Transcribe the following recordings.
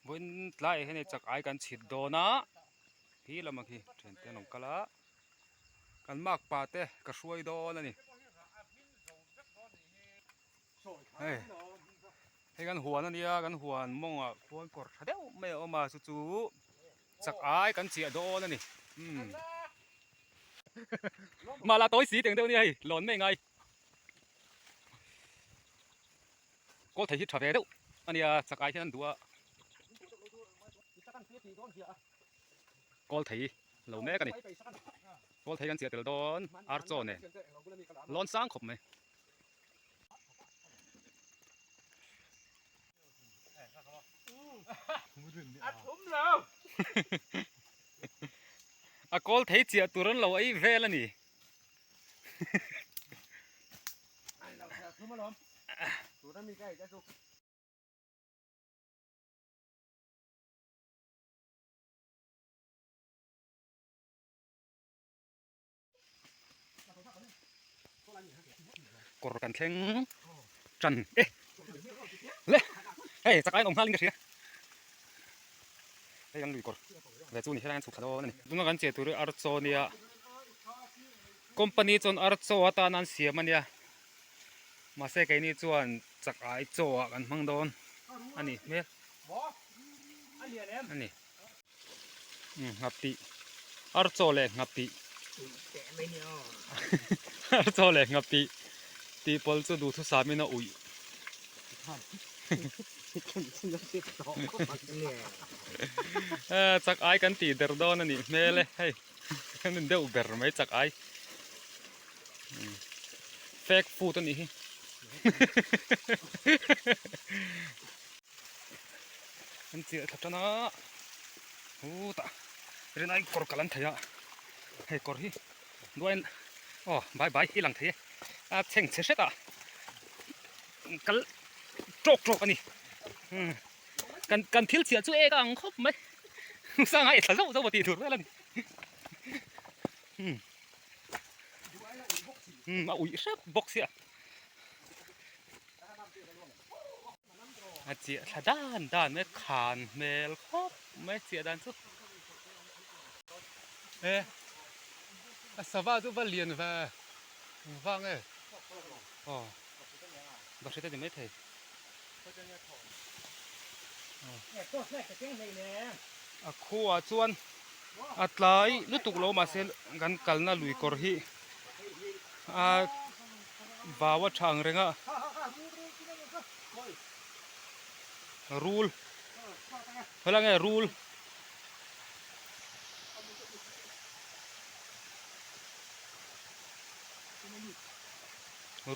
Vawiin tlaiah hian hei chak ai kan chhit dawn a, khi lamah khi thiante an rawn kal a, kan makpa te ka hruai dawn a ni. Hei hei kan huan a nia kan huan mawngah khuan kawr tha deuh mai a awm a chu chu chak ai kan chiah dawn a ni umm mahla tawi si teng deuh a nia hei lawn mai ngai kawl thei hi tha ve deuh a nia chak ai hian an duh a kawl thei lo mek a ni kawl thei kan chiah tel dawn ar chaw nen lawn sang khawp mai. A kawl thei chiah tur an lo ei vel a ni. Kawr kan thleng tan e le hei chak aiin awm nghal in ka hria hei kan lui kawr ve chu ni helai an chhuk thla dawn a ni tuna kan che tur hi archaw nia company chuan archaw atan an siam a nia mahse keini chuan chak ai chaw ah kan hmang dawn a ni hmel a ni. Nghapih archaw leh nghapih archaw leh nghapih tih pawl chu duhthusam in a uih chak ai kan tih der dawn a nih hmel e hei kan in deuh ber mai chak ai fake food a nih hi. An chiah thla tan a hutah rinai kawr kal an thei a hei kawr hi duain aw bai bai hi lang thei e a chheng chhe hret a kal tawk tawk a ni kan kan thil chhiah chu ek a ang khawp mai sanga i thla zauh zauh a tih tur vel a ni a uih hrep bawk sia. A chiah thla dan dan mai khan hmel khawp mai chiah dan chu e a sava chu va lian ve vang e aw va hre te ni maithei a khuaah chuan a tlai lutuk lo mahse kan kalna lui kawr hi a vau a tha ang reng a rul helai nge rul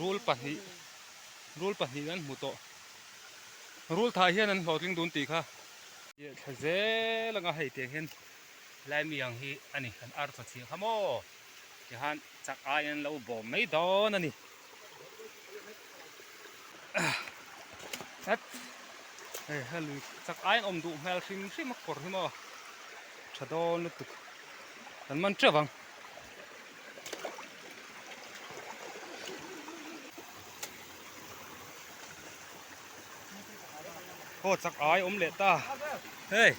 rul pahnih rul pahnih an hmu tawh rul thah hian an hlawhtling dun tih kha thla zel anga hei tiang hian lai mi ang hi a ni kan ar chaw chhiah kha maw. Tihian chak aiin an lo bawm mai dawn a ni. Het hei he lui chak aiin awm duh hmel hrim hrim a kawr hi maw tha dawn lutuk kan man teuh ang. Aw chak ai awm leh ta hei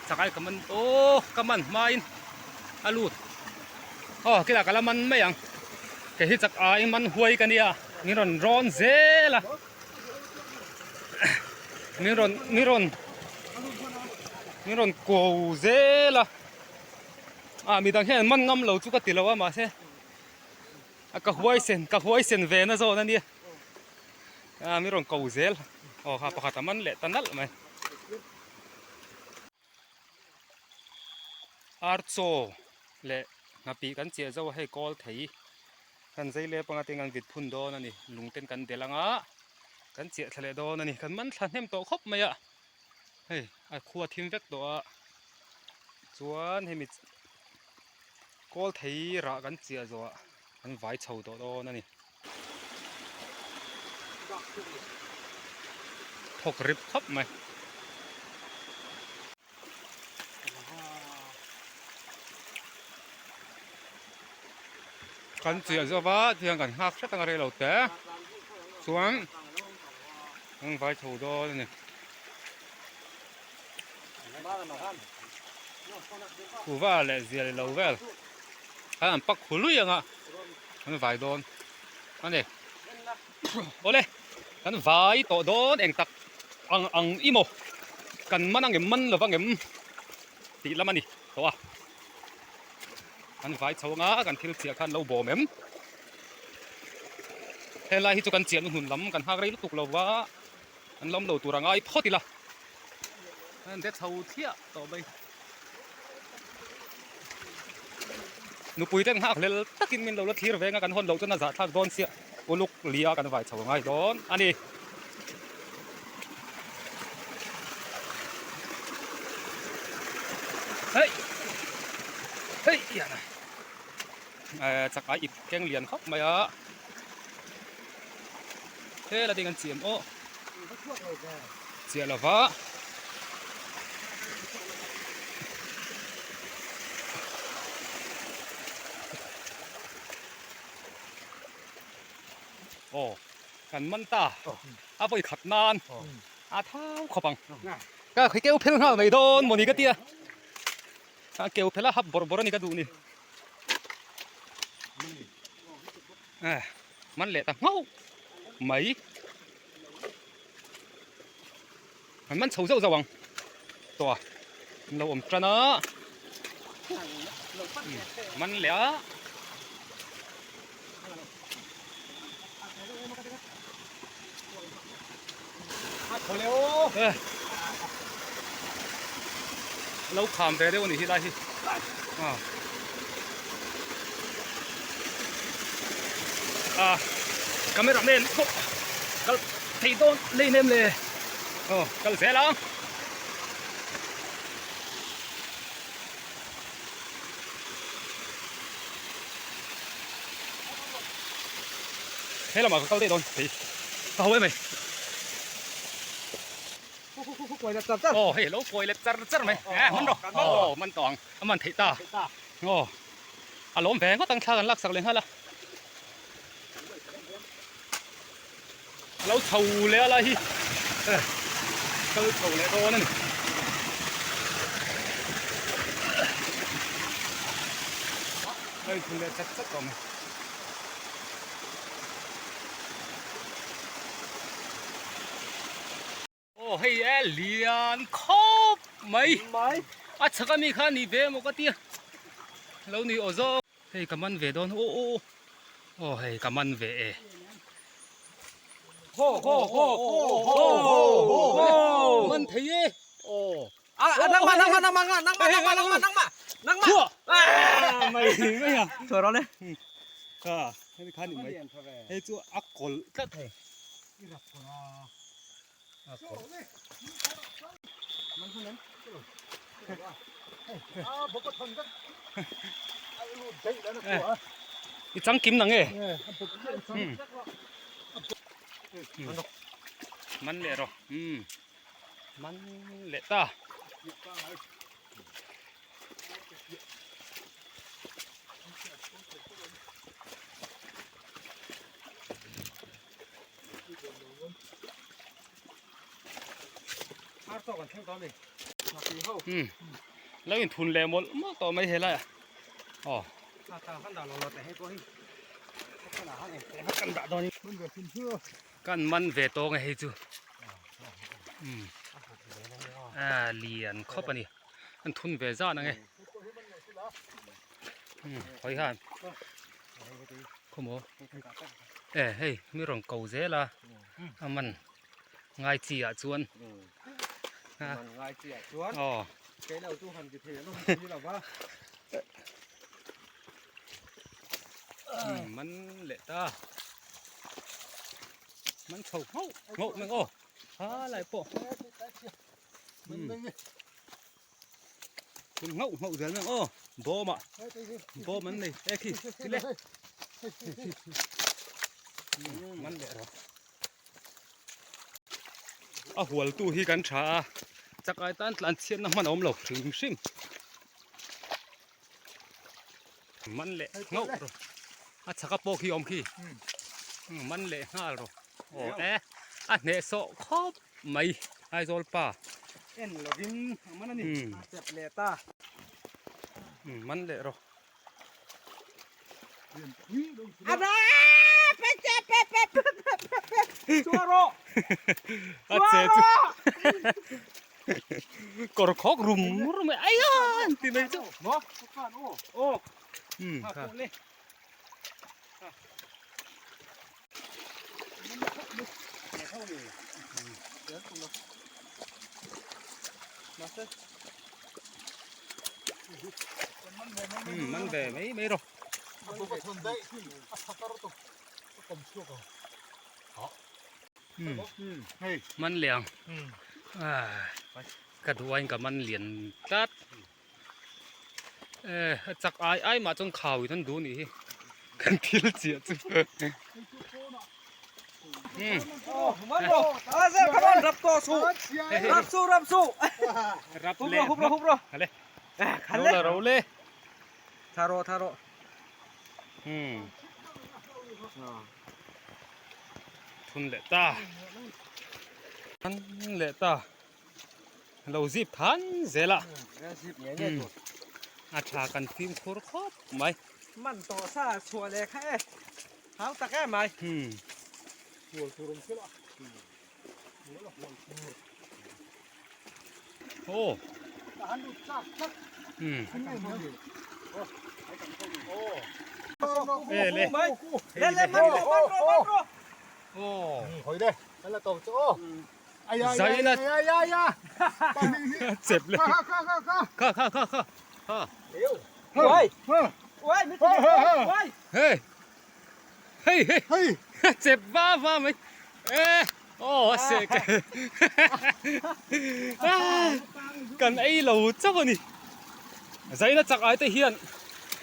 chak ai ka man aw ka man hma in a lut aw khilai ka la man mai ang kei hi chak ai man huai ka nia min rawn rawn zel a min rawn min rawn min rawn ko zel a ah midang hian an man ngam lo chu ka ti lo a mahse. A ka huaisen ka huaisen ve na zawn a nia a mi rawn ko zel aw kha pakhat a man leh ta nalh mai ar chaw leh nghapih kan chiah zo a hei kawl thei kan zei lep anga tin kan vit phun dawn a ni lung ten kan delh anga kan chiah thla leh dawn a ni kan man thla hnem tawh khawp mai a hei a khua thim vek tawh a chuan hemi Kawl thei rah kan chiah zawh ah an vai chho tawh dawn a ni. Thawk rip khawp mai. Kan chiah zawh va tihian kan nghak hret anga rei lo te chuan. Kan vai chho dawn a ni. Kuhva leh zial lo vel khan an pak hului ang a an vai dawn a ni. Awle kan vai tawh dawn eng tak ang ang i maw kan man ang em man lo vang em tih lam a ni tawh a. Kan vai chho anga kan thil chiah khan lo bawm em. Helai hi chu kan chiahna hnun lam kan nghak rei lutuk lo va an lawm lo tur a ngai phawt ila an de chho thliah tawh mai. Nupui te nghak hlel takin min lo la thlir veng a kan hawn loh chuan a zahthlak dawn chiah uluk lia kan vai chho a ngai dawn a ni. Hei hei hian eh chak ai ip keng lian khawp mai a hela ding an chiam aw chiah lova aw kan man ta a vawi khat nan a thau khawp ang ka keu phel nghal mai dawn mawni ka tia. A keu phel a hap bawrh bawrh a ni ka duh ni. Eh, man leh ta nghauh mai. An man chho zauh zauh ang. Tawh a, an lo awm tan a. Man leh a. Eh. Lo kham ve deuh a ni hi lai hi. Ah. Ah. Camera man pawh kal thei dawn lei nem le. Aw kal zel ang. He lamah ka kal daih dawn thei ka ho em mai. Aw hei lo kawi let char char mai eh man rawh aw man tawh ang a man theih ta aw a lawm ve ngawt ang thla kan lak sak leh nghal a a lo chho leh a lai hi eh kal chho leh dawn a ni. A inthun leh chat chat tawh mai. Aw hei e lian khawp mai a chhak ami kha ni ve emaw ka tia lo ni aw zawk hei ka man ve dawn aw aw aw hei ka man ve e ho ho ho ho ho ho man thei e aw a nangmah nangmah nangmah nangmah nangmah nangmah nangmah nangmah mai mai a chhuah rawh le ka hemi kha ni mai hei chu a kawlh tlat hei I chang kim nang e. Man leh rawh. Man leh ta. Lo in thun leh mawlh mawlh tawh mai helai ah aw kan man ve tawng e hei chu a lian khawp a ni an thun ve zan ang e hawi han Khawmaw e hei mi rawn ko zel a a man ngai chi ah chuan man ngai chi ah chuan aw kei lo chu han ti thei an awm si lo va man leh ta man chho nghauh nghauh mai aw ha lai pawh Thun nghauh nghauh zel mai ang aw bawm ah bawm an nei e khi khi le man leh rawh a hual tu hi kan tha a chak ai tan tlan chhiatna hman a awm lo hrim hrim man leh nghauh rawh a chhaka pawh khi awm khi man leh nghal rawh aw e. A hnehsawh khawp mai Aizawl pa. En lovin a man a ni. A chep leh ta. Man leh rawh. A che chu kawr khawk rum rum mai ai a an ti mai chu. Man ve mai mai rawh. Man liang ka duh aiin ka man lian tlat. Eh a chak ai ai mah chuan khau in an duh nih hi kan thil chiah chu. Rap leh hmap lo la ro le. Thun leh ta. Thun leh ta. Lo zip than zel a. A tha kan fimkhur khawp mai. Man tawh sa chhuah leh kha e. Hau tak em mai. Hual tur awm zel a. Hual a hual tur. Aw. Ka han lut chak chak. E le. Le le man ro man ro man ro. Aw. Hoi le. Kan la tawp chu aw. Zai na chep le kha kha kha kha kha hei hei hei chep va va mai e aw a seh ke kan ei lo chauh a ni zai na chak ai te hian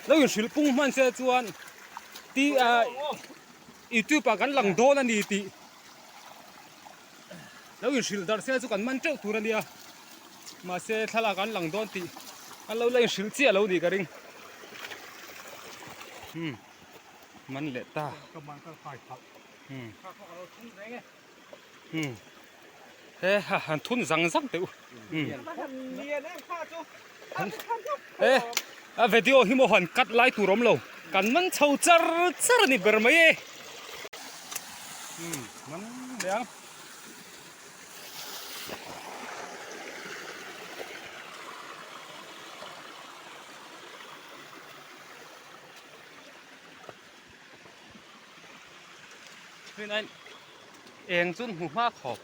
lo inhrilh pung hman se chuan ti youtube ah kan lang dawn a ni tih. Lo inhrilh darh se chu kan man teuh tur a nia, mahse thlalak an lang dawn tih an lo la inhrilh chiah lo nih ka ring. Umm man leh ta. Umm umm he ha han thun zang zang teh u. Umm he a video hi maw han cut lai tur awm lo kan man chho char char a ni ber mai e. Umm man leh ang. Eng chu hmu hma khawp.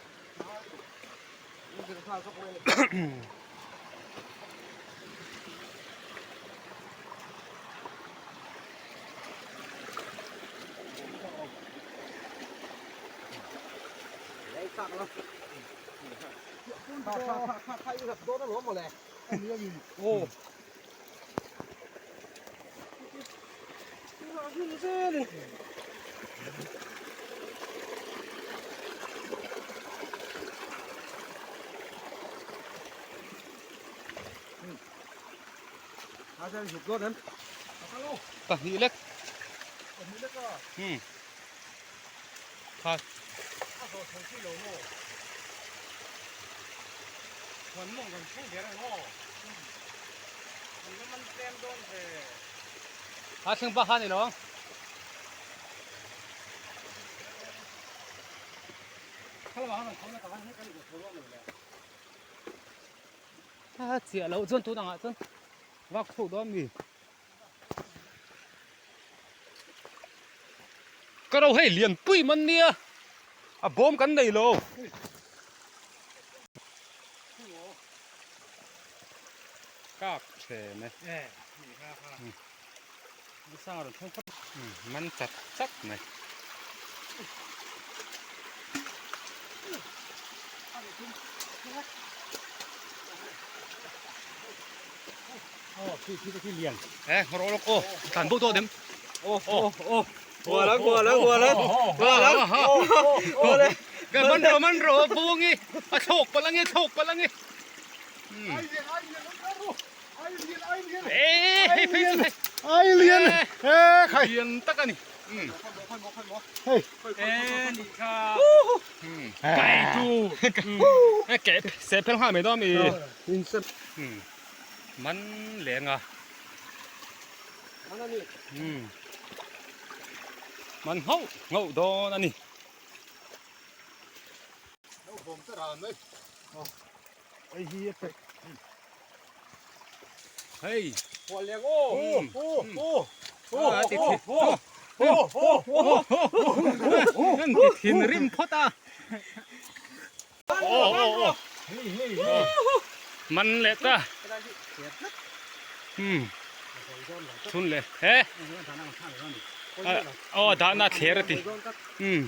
Pahnih lek. Kha. A thleng bak kha a ni lo ang. A chiah loh chuan tun angah chuan vak chhuak dawn mi. Ka ro hei lian pui man nia a bawm kan nei lo. Kak then e. Sang a rawn thleng phawt. Man chat chat mai. Eh, rawh lawk aw. Tlan bo tawh dem. Aw aw aw. Hua lang hua lang hua lang. Hua lang. Hua le. Ka man ro man ro buangi. A thlawk palh ange thlawk palh ange. Ai lian. Ai lian. Lian tak a ni. Hei. E ni kha. Kai tu. E ke se phel ha mai dawn mi. In se. Man lenga. Man ani. Man ngauh ngauh dawn ani. Lo bawm te ran mai. Hei hi a pek. Hei. Hual leng aw. Aw aw aw A ti thi. Aw aw aw. An ti thin rim phawt a. Aw aw aw. Man leh ta. Hmm. Thun leh. He. Aw dahna thler a ti. Hmm.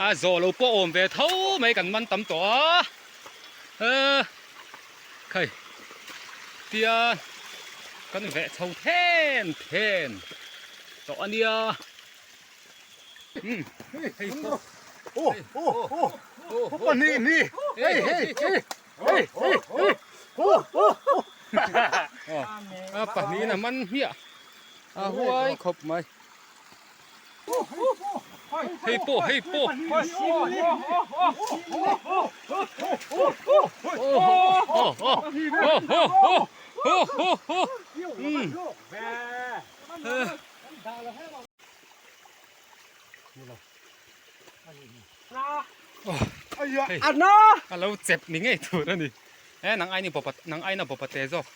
A zawh lo pawh awm ve tho mai kan man tam tawh a. Aa khai tia kan veh chho then then tawh a nia umm hei pawh aw aw aw aw pahnih ni hei hei hei hei hei hei aw aw aw a pahnihin a man hmiah a huai khawp mai. Hei pawh hei pawh A lo chep ni ngei tur a ni. E nang aini bawpa nang aina bawpa te zawk.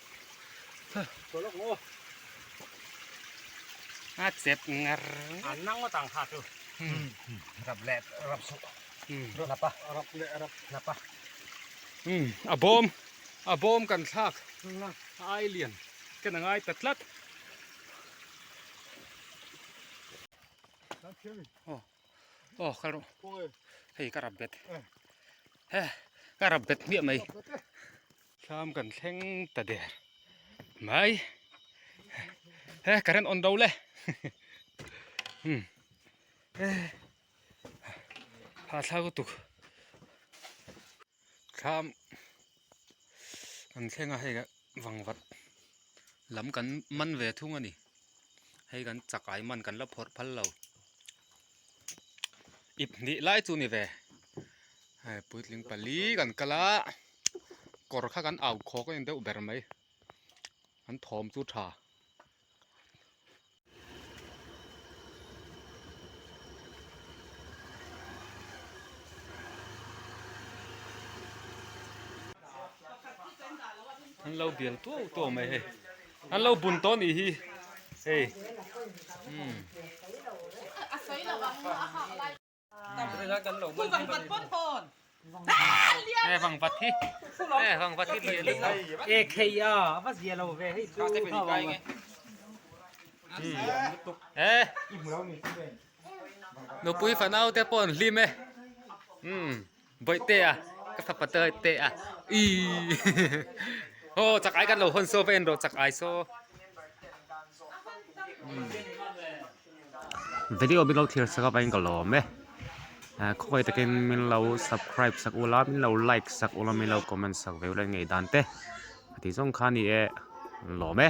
A chep ngar. An nang ngawt ang kha chu. Rap leh rap suh. Napa. Rap leh rap. Napa. A bawm a bawm kan thlak a ai lian ken a ngai ta tlat. Aw kal rawh hei ka rap bet he ka rap bet hmiah mai thlam kan thleng ta der mai he current on do le um ha thla lutuk thlam kan thleng a hei vangvat lam kan man ve thung a ni hei kan chakai man kan la phawrh phal lo ip hnih lai chu ni ve hei puitling pali kan kal a kawr kha kan au khawk a ni deuh ber mai an thawm chu tha. An lo bial tuau tuau mai hei an lo bun tawh anih hi hei umm. E vang vat hi e vang vat hi lian e khei a va zia lo ve hei chu e nupui fanau te pawh an hlim e umm bawihte a ka fapa te te a ih aw chak ai kan lo hawn saw va en rawh chak ai saw. Video min lo thlir sak avangin ka lawm e khawngaih takin min lo subscribe sak ula min lo like sak ula min lo comment sak ve ula ngei dan te a tih zawng kha a ni e lawm e.